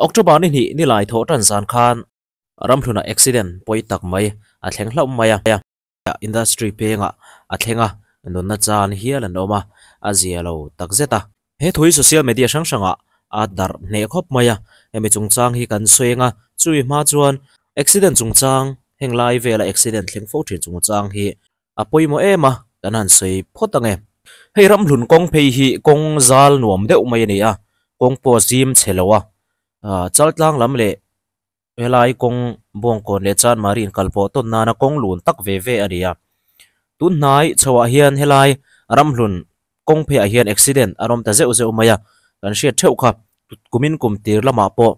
October ni hnih ni lai thawh tan zan khan ramhlunah accident pawi tak mai a thleng hlauh mai a. Industry pengah a thleng a, nunna chan hial an awm a, a zia lo tak zet a. He thu hi social media hrang hrangah a darh hneh khawp mai a, hemi chungchang hi kan sawi eng a, chui hma chuan accident chungchang heng lai vela accident thleng fo thin chungchang hi a pawimawh em a, kan han sawi phawt ang e. Hei ramhlun kawng phei hi kawng zal nuam deuh mai a ni a, kawng pawh zim chhe lo a, chaltlang lam leh helai kawng Bawngkawn leh Chanmari inkal pawh tawn nana kawng lun tak ve ve a ni a. Tun hnai chhoah hian helai ramhlun kawng pheiah hian accident a rawm ta zeuh zeuh mai a, kan hriat theuh kha kumin kum tir lamah pawh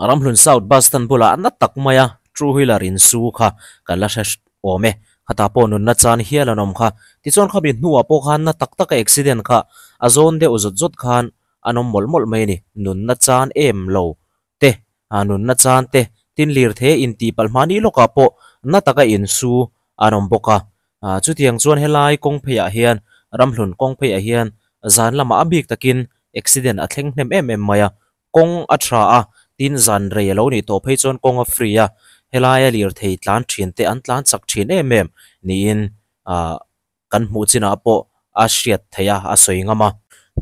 Ramhlun South Bus Stand bulah na tak mai a two wheeler in su kha kan la hre awm e, khatah pawh nunna chan hial an awm kha. Tichuan khami hnuah pawh khan na tak taka accident kha a zawn deuh zawt zawt khan an awm mawlh mawlh mai a ni, nunna chan em lo te, nunna chan te, tin lirthei intih palh hmani lawkah pawh na taka insu an awm bawk a. Chutiang chuan helai kawng pheiah hian ramhlun kawng pheiah hian zan lamah a bik takin accident a thleng hnem em em mai a, kawng a tha a, tin zan rei a lo nih tawh phei chuan kawng a free a, helaia lirthei tlan thin te an tlan chak thin em em niin ah kan hmuh chinah pawh a hriat theih a, a sawi ngam a.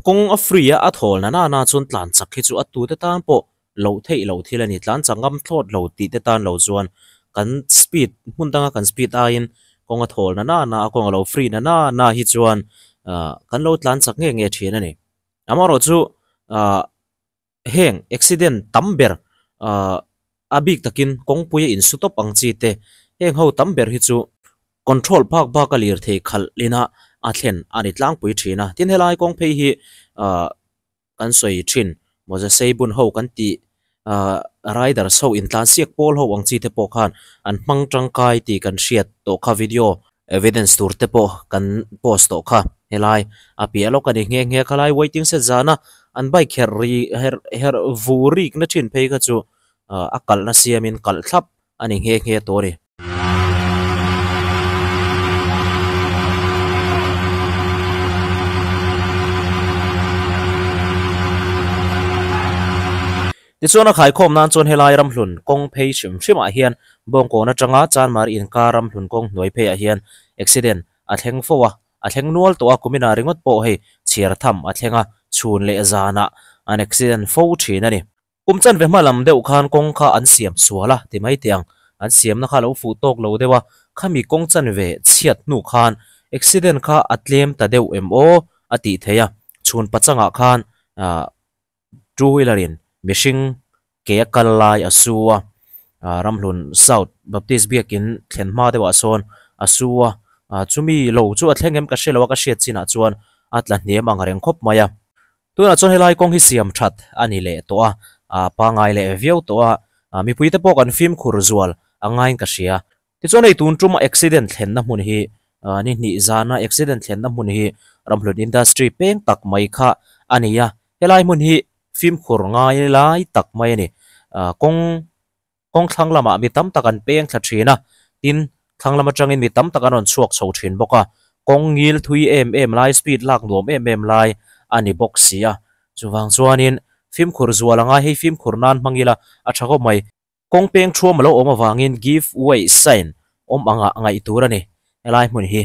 Kawng a free a, a thawl na nana chuan tlan chak hi chu a tute tan pawh loh theih loh thil a ni. Tlan chak ngam thlawt lo tih te tan lo chuan kan speed hmun danga kan speed aiin kawng a thawl na nana a, kawng a lo free na nana hi chuan ah kan lo tlan chak nge nge thin a ni. Amaherawhchu ah heng accident tam ber ah a bik takin kawngpui a insu tawp ang chi te heng ho tam ber hi chu control phak bak a lirthei khalh ina a thlen a ni tlangpui thin a. Tin helai kawng phei hi ah kan sawi thin mawza sei bun ho kan tih ah riders ho intlansiak pawl ho ang chi te pawh khan an hmang tangkai tih kan hriat tawh kha video evidence tur te pawh kan post tawh kha helai a piah lawk a ni nghe nghe khalai waiting shed zana an bike herh ri herh herh vu rik na thin phei kha chu ah a kalhna siamin kalh thlap a ni nghe nghe tawh a ni. Tichuan a khaikhawm nan chuan helai ramhlun kawng phei hrim hrimah hian Bawngkawn atanga Chanmar inkar ramhlun kawng hnuai pheiah hian accident a thleng fo a, a thleng nual tawh a, kuminah ringawt pawh hei chhiar tham a thleng a, chhun leh zanah an accident fo thin a ni. Kum chanve hma lam deuh khan kawng kha an siam sual a ti mai teh ang, an siamna kha a lo fuh tawk lo deuh a, khami kawng chanve chhiat hnu khan accident kha a tlem ta deuh em aw a tih theih a, chhun pachangah khan ah two wheeler in mihring ke a kal lai a su a, ah Ramhlun South Baptist biakin thlen hma deuhah sawn a su a, ah chumi lo chu a thleng em ka hre lo a ka hriat chinah chuan a tla hniam ang reng khawp mai a. Tunah chuan helai kawng hi siam that a ni leh tawh a, ah pangai leh viau tawh a, ah mipuite pawh kan fimkhur zual a ngaiin ka hria. Tichuan hei tun tuma accident thlenna hmun hi ah ni hnih zana accident thlenna hmun hi Ramhlun Industry peng tak mai kha a ni a, helai hmun hi fimkhur ngai lai tak mai a ni. Ah kawng kawng thlang lamah mi tam tak an peng thla thin a, tin thlang lam atangin mi tam tak an rawn chhuak chho thin bawk a, kawng ngil thui em em lai speed lak nuam em em lai a ni bawk si a, chuvang chuanin fimkhur zual anga hei fimkhur nan hmang ila a tha khawp mai. Kawng peng thuam a lo awm avangin give way sign awm angah ngaih tur a ni. Helai hmun hi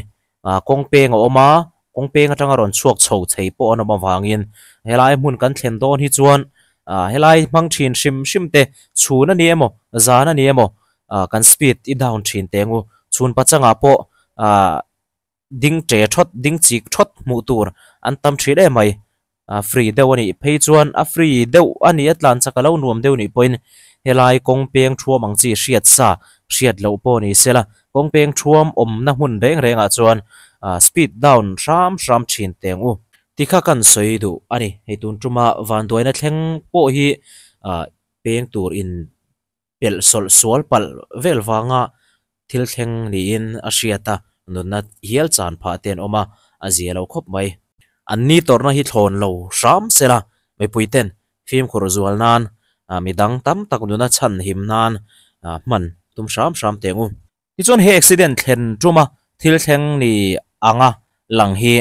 kawng peng a awm a, kawng peng atanga rawn chhuak chho thei pawh an awm avangin helai hmun kan thlen dawn hi chuan helai hmang thin hrim hrim te chhun a ni emaw zan a ni emaw kan speed i down thin teng u. Chhun pachangah pawh ding ṭe ṭhawt, ding chik ṭhawt hmuh tur an tam ṭhin em mai. A free deuh a nih phei chuan a free deuh a nih a tlan chak a lo nuam deuh nih pawhin helai kawng peng ṭhuam ang chi hriat sa hriat loh pawh ni sela kawng peng ṭhuam awmna hmun reng rengah chuan speed down hram hram ṭhin teng u. Tikha kan sawi duh a ni. Hei tun ṭuma vanduaina thleng pawh hi peng tur in pelh sawlh sual palh vel vanga thil thleng niin a hriat a, nunna hial chan phah te an awm a, a zia lo khawp mai. An ni tawrhna hi thlawn lo hram sela, mipui ten fimkhur zual nan, midang tam tak nuna chhan him nan hman tum hram hram teh ang u. Tichuan he accident thlen tuma thil thleng ni anga lang hi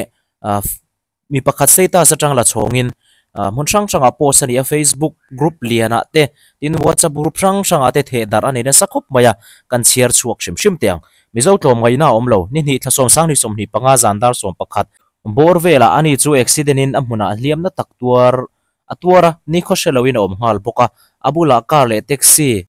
mi pakhat status atang la chhawngin Hmun hrang hrangah post a ni a, Facebook group lianah te tin WhatsApp group hrang hrangah te theh darh a ni nasa khawp mai a, kan chhiar chhuak hrim hrim teh ang. Mizo tlawmngaihna a awm lo, ni hnih thla sawm sang ni 25 zan dar 11 bawr velah ani chu accident in a hmunah hliamna tak tuar a tuar a, ni khaw hre loin a awm nghal bawk a, a bulah car leh taxi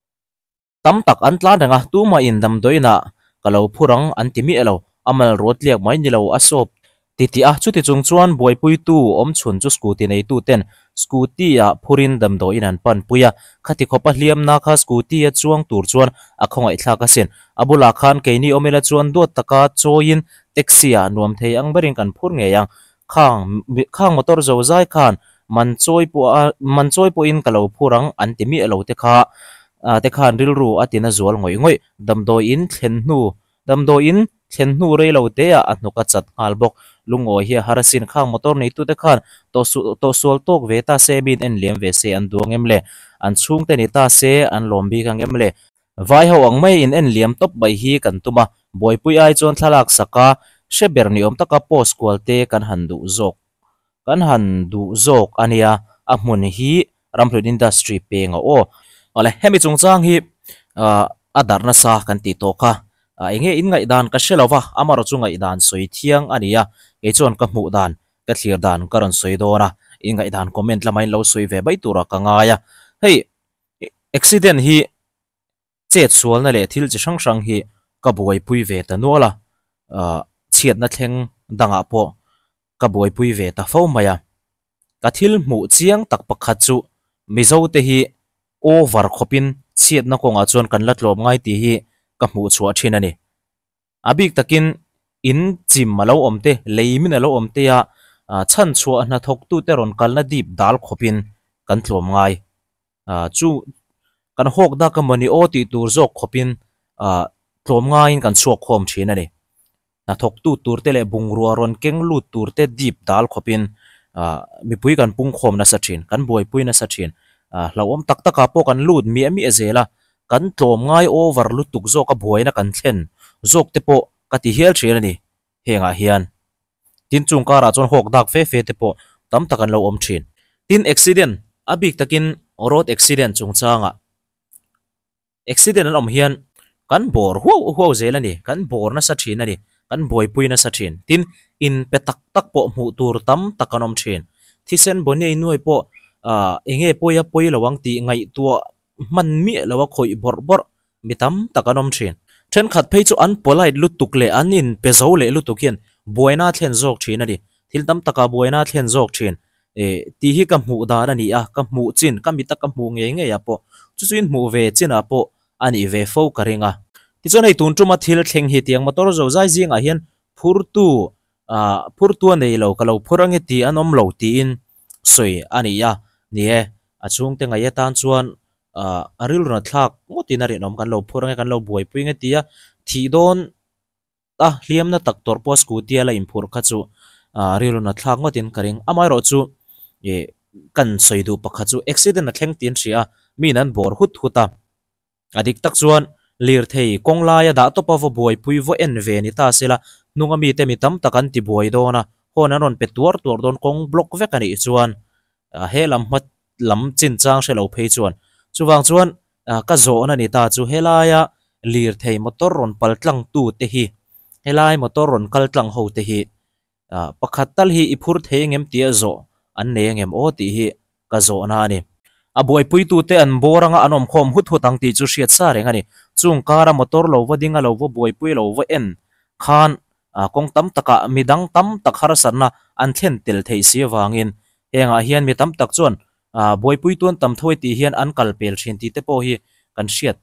Tam tak an tlan reng a, tumah in damdawiinah ka lo phur ang an ti miah lo, a mal ruat liak mai ni lo a sawp ti tih a, chuti chung chuan buaipuitu awm chhun chu scooty neitu ten scooty ah phurin damdawiin an pan pui a, khati khawpa hliamna kha scooty a chuang tur chuan a khawngaihthlak asin, a bulah khan keini awm ila chuan duat taka chawiin taxi ah nuam thei ang berin kan phur ngei ang, khang khang motor zo zai khan man chawi pawh a man chawi pawhin ka lo phur ang an ti miah lo te kha ah te khan rilru a tina zual ngawih ngawih damdawiin thlen hnu damdawiin thlen hnu rei lo te ah a hnuk a chat nghal bawk lungawi hi a har asin khang motor neitu te khan tawh su tawh sual tawk ve ta se min en liam ve se an duang em le an chhungte ni ta se an lawm bik ang em le Vai ho ang mai in en liam tawp mai hi kan tum a, buaipui ai chuan thlalak sak a, hre ber ni awm taka post kual te kan han duh zawk kan han duh zawk a nia, a hmun hi Ramhlun Industry peng a aw. Awle, hemi chungchang hi a darh nasa kan tih tawh kha, eng nge in ngaihdan ka hre lo va, amarawh chu ngaihdan sawi thiang a ni a, kei chuan ka hmuh dan ka thlir dan ka rawn sawi dawn a, in ngaihdan comment lama in lo sawi ve mai turah ka ngai a, hei Accident hi chet sualna leh thil chi hrang hrang hi ka buaipui ve ta nual a, ah chhiatna thleng dangah pawh ka buaipui ve ta fo mai a. Ka thil hmuh chiang tak pakhat chu Mizo te hi over khawpin chhiatna kawngah chuan kan la tlawm ngai tih hi ka hmuh chhuah thin a ni. A bik takin in chim a lo awm te, lei min a lo awm te a, chhan chhuah hnathawktute rawn kalna dip dal khawpin kan tlawm ngai. Chu kan hawk dak emaw ni aw tih tur zawk khawpin tlawm ngaiin kan chhuak khawm thin a ni. Hnathawktu turte leh bungrua rawn keng lut turte dip dal khawpin mipui kan pung khawm nasa thin, kan buaipui nasa thin. Hlauhawm tak takah pawh kan lut miah miah zel a, Kan tlawmngai over lutuk zawk a buaina kan thlen zawk te pawh ka ti hial thin a ni hengah hian. Tin chung karah chuan hawk dak fe fe te pawh tam tak an lo awm thin. Tin accident, a bik takin road accident chungchangah accident an awm hian kan bawr huau huau zel a ni, kan bawr nasa thin a ni, kan buaipui nasa thin. Tin inpe tak tak pawh hmuh tur tam tak an awm thin. Thisen bawniai nuai pawh ah enge pawi a pawi lo ang tih ngaihtuah hman miah lo a khawih bawrh bawrh mi tam tak an awm thin. Thenkhat phei chu an polite lutuk leh an inpe zo leh lutuk hian buaina a thlen zawk thin a ni. Thil tam takah buaina a thlen zawk thin. Ih tih hi ka hmuh dan a ni a, ka hmuh chin, ka mita ka hmuh ngei ngei ah pawh chu chu in hmuh ve chinah pawh a nih ve fo ka ring a. Tichuan hei tun tuma thil thleng hi tiang motor zo zai zingah hian phurtu ah phurtu a nei lo ka lo phur ange tih an awm lo tiin sawi a ni a, ni e. A chhungte ngaih atan chuan ah a rilru na thlak ngawtin a rinawm kan lo phur ange kan lo buaipui nge tia thih dawn a hliamna tak tawrh pawh scooty a la inphurh kha chu ah rilru na thlak ngawtin ka ring. Amaherawh chu ih kan sawi duh pakhat chu accident a thleng tih an hria a miin an bawr hut hut a. A dik tak chuan lirthei kawng laia dah tawpa va buaipui vaw en ve ni ta sela, hnunga mite mi tam tak an ti buai dawn a, hawn an rawn pe tuar tuar dawn kawng block vek a nih chuan he lam hma lam chinchang hre lo phei chuan. Chuvang chuan ka zawhna ni ta chu helaia lirthei motor rawn pal tlang tu te hi, helai motor rawn kal tlang ho te hi Pakhat tal hi i phur thei engem tia zawh an nei engem aw tih hi ka zawhna a ni. A buaipuitute an bawr anga an awmkhawm hut hut ang tih chu hriat sa reng a ni. Chung kara motor lo va ding a lo va buaipui lo va en khan kawng tam takah midang tam tak harsatna an thlen tel theih si avangin hengah hian mi tam tak chuan buaipuitu an tam tho e tih hian an kal pel thin tih te pawh hi kan hriat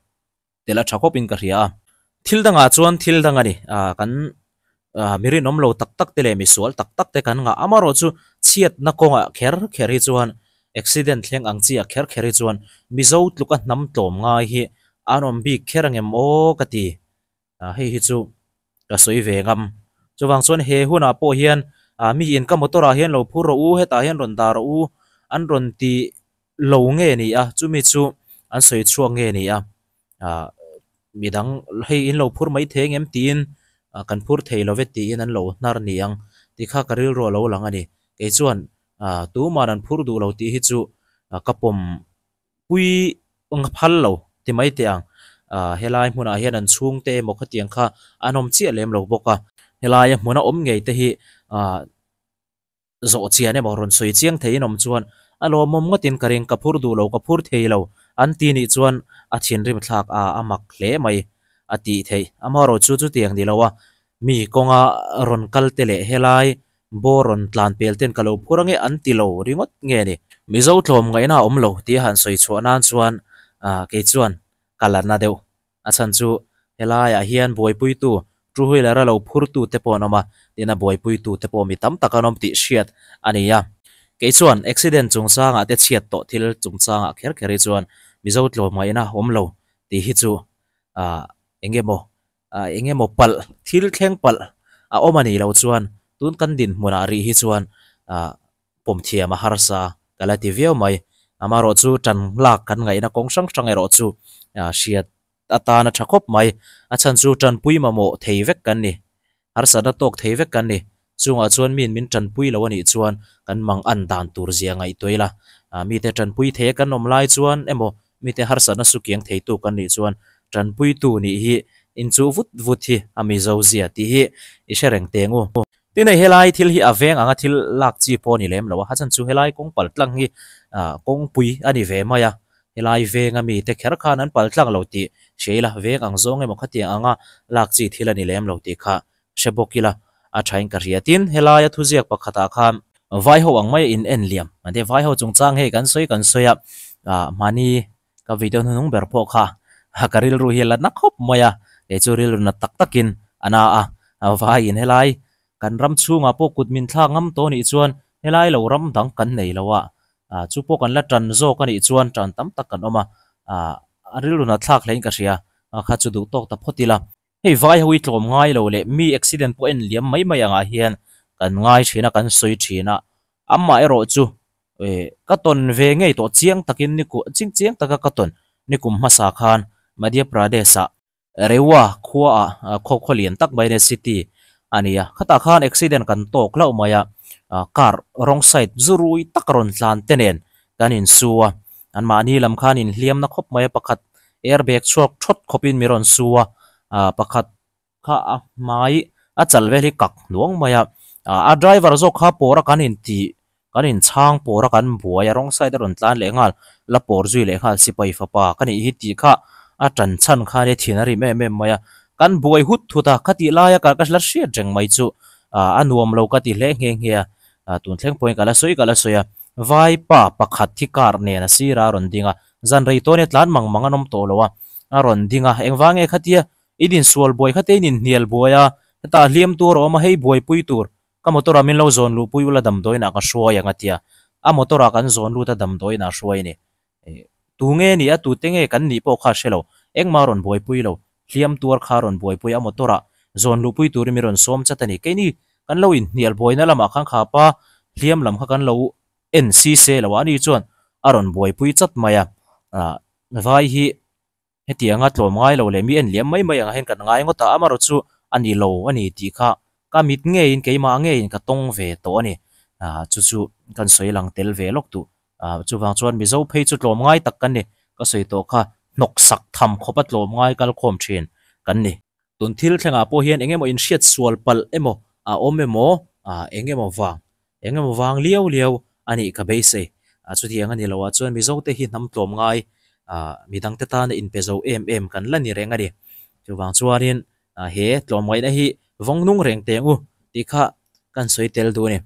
tel a tha khawp in ka hria a. Thil dangah chuan thil dang a ni. Ah kan ah mi rinawm lo tak tak te leh mi sual tak tak te kan ngah. Amaherawh chu chhiatna kawngah kher kher hi chuan accident thleng ang chi ah kher kher hi chuan Mizo tluka hnam tlawm ngai hi an awm bik kher angem aw ka ti. Ah hei hi chu ka sawi ve ngam. Chuvang chuan he hunah pawh hian ah mi in ka motor ah hian lo phur rawh u hetah hian rawn dah rawh u an rawn ti lo nge ni a chumi chu an sawi chhuak nge ni a ah midang hei in lo phur mai thei ang em tiin ah kan phur thei lo ve tiin an lo hnar ni ang tih kha ka rilru a lo lang a ni kei chuan. Ah tuman an phur duh lo tih hi chu ka pawm pui phal lo ti mai teh ang. Ah helai hmunah hian an chhungte emaw khatiang kha an awm chiah lem lo bawk a, helaia hmuna awm ngei te hi ah zawh chian emaw rawn sawi chiang thei in awm chuan a lawmawm ngawtin ka ring ka phur duh lo ka phur thei lo an ti nih chuan a thinrim thlak a a mak hle mai a tih theih. Amaherawh chu chutiang ni lo a mi kawnga rawn kal te leh helai bawr rawn tlan pel ten ka lo phur ange an ti lo ringawt nge ni. Mizo tlawm ngaihna a awm lo tih a han sawi chhuah nan chuan ah kei chuan ka la na deuh. A chhan chu helaiah hian buaipuitu two wheeler a lo phurtu te pawh an awm a, tin a buaipuitu te pawh mi tam tak an awm tih hriat a ni a. Kei chuan accident chungchangah te chhiat tawh thil chungchangah kher kher hi chuan Mizo tlawmngaihna awm lo tih hi chu ah eng emaw ah eng emaw palh thil thleng palh a awm a nih loh chuan tun kan dinhmunah rih hi chuan ah pawm thiam a harsa ka la ti viau mai. Amaherawh chu tan lak kan ngaihna kawng hrang hrang erawh chu hriat atana tha khawp mai. A chhan chu tanpui mamawh thei vek kan ni, harsatna tawk thei vek kan ni. Chungah chuan miin min tanpui lo a nih chuan kan mang an dan tur zia ngaihtuah ila, mite tanpui thei a kan awm lai chuan emaw mite harsatna sukiang theitu kan nih chuan tanpuitu nih hi inchuh vut vut hi a mizo zia tih hi i hre reng teng u. Tin hei helai thil hi a veng anga thil lak chi pawh a ni lem lo a, a chhan chu helai kawng pal tlang hi kawngpui a ni ve mai a, helai venga mite kher khan an pal tlang lo tih hria ila, veng ang zawng emaw khatiang anga lak chi thil a ni lem lo tih kha hre bawk ila a thain ka hria. Tin helaia thuziak pakhatah khan vaiho ang maia in en liam an tia, vaiho chungchang hei kan sawi kan sawi a, mahni Ka video hnuhnung ber pawh kha ka rilru hi a la na khawp mai a, kei chu rilru na tak takin a na a, vaiin helai kan ram chhungah pawh kut min thlak ngam tawh anih chuan helai lo ram dang kan nei lo a, chu pawh kan la tan zawk anih chuan tan tam tak kan awm a, a rilru na thlak hlein ka hria, kha chu duh tawk ta phawt ila. Hei vai ho hi tlawm ngai lo leh mi accident pawh en liam mai mai angah hian kan ngai thin a, kan sawi thin a, amah erawh chu eh ka tawn ve ngei tawh chiang takin ni ku ching chiang taka ka tawn ni kum hmasa khan Madhya Pradesh ah Rewa khua ah khaw khaw lian tak mai ania city a ni a, khatah khan accident kan tawk hlauh mai a, car wrong side zu rui tak rawn tlan te nen kan insu a, anmahni lam khan inhliamna khawp mai a pakhat Airbag chhuak thawt khawpin mi rawn su a, ah pakhat kha a hmai a chal vel hi kak hnuang mai a, ah a driver zawk kha pawr a kan intih kan inchhang pawr a kan buai a wrong side a rawn tlan leh nghal la pawr zui leh nghal sipai fapa ka nih hi tih kha a tan chhan kha nia thin a rim em em mai a, kan buai hut thut a khatih laia ka la hriat reng mai chu ah a nuam lo ka ti hle nghe nghe a, ah tun thleng pawhin ka la sawi ka la sawi a vaipa pakhat hi car nen a sirah a rawn ding a. Zan rei tawn e tlan mang mang an awm tawh lo a, a rawn ding a, engvang nge khatia i dinsual buai khatia in inhnial buai a, hetah hliam tur a awm a, hei buaipui tur ka motor ah min lo zawn luh pui ula damdawiin ah ka hruai ang a tia, a motor ah kan zawn lut a damdawiin ah hruai a ni. Tu nge ni a, tute nge kan nih pawh kha a hre lo, engmah a rawn buaipui lo, hliam tuar kha a rawn buaipui a, motor ah zawn luh pui turin min rawn sawm chat a ni. Keini kan lo inhnial buaina lamah khan khapa hliam lam kha kan lo en si se lo a, ani chuan a rawn buaipui chat mai a, ah vai hi hetianga tlawm ngai lo leh mi en liam mai mai ang hian kan ngai ngawt a, amaherawh chu a ni lo a ni tih kha ka mit ngeiin keimah ngeiin ka tawng ve tawh a ni, ah chu chu kan sawi lang tel ve lawk duh, ah chuvang chuan Mizo phei chu tlawm ngai tak kan ni, ka sawi tawh kha hnawk sak tham khawp a tlawm ngai kal khawm thin kan ni. Tun thil thlengah pawh hian eng emaw inhriat sual palh emaw a awm emaw ah eng emaw vang Eng emaw vang liau liau a nih ka beisei. A chutiang a ni lo ah chuan Mizote hi hnam tlawm ngai ah midangte tana inpe zo em em kan la ni reng a ni. Chuvang chuanin he tlawmngaihna hi vawng nung reng teng u tih kha kan sawi tel duh a ni.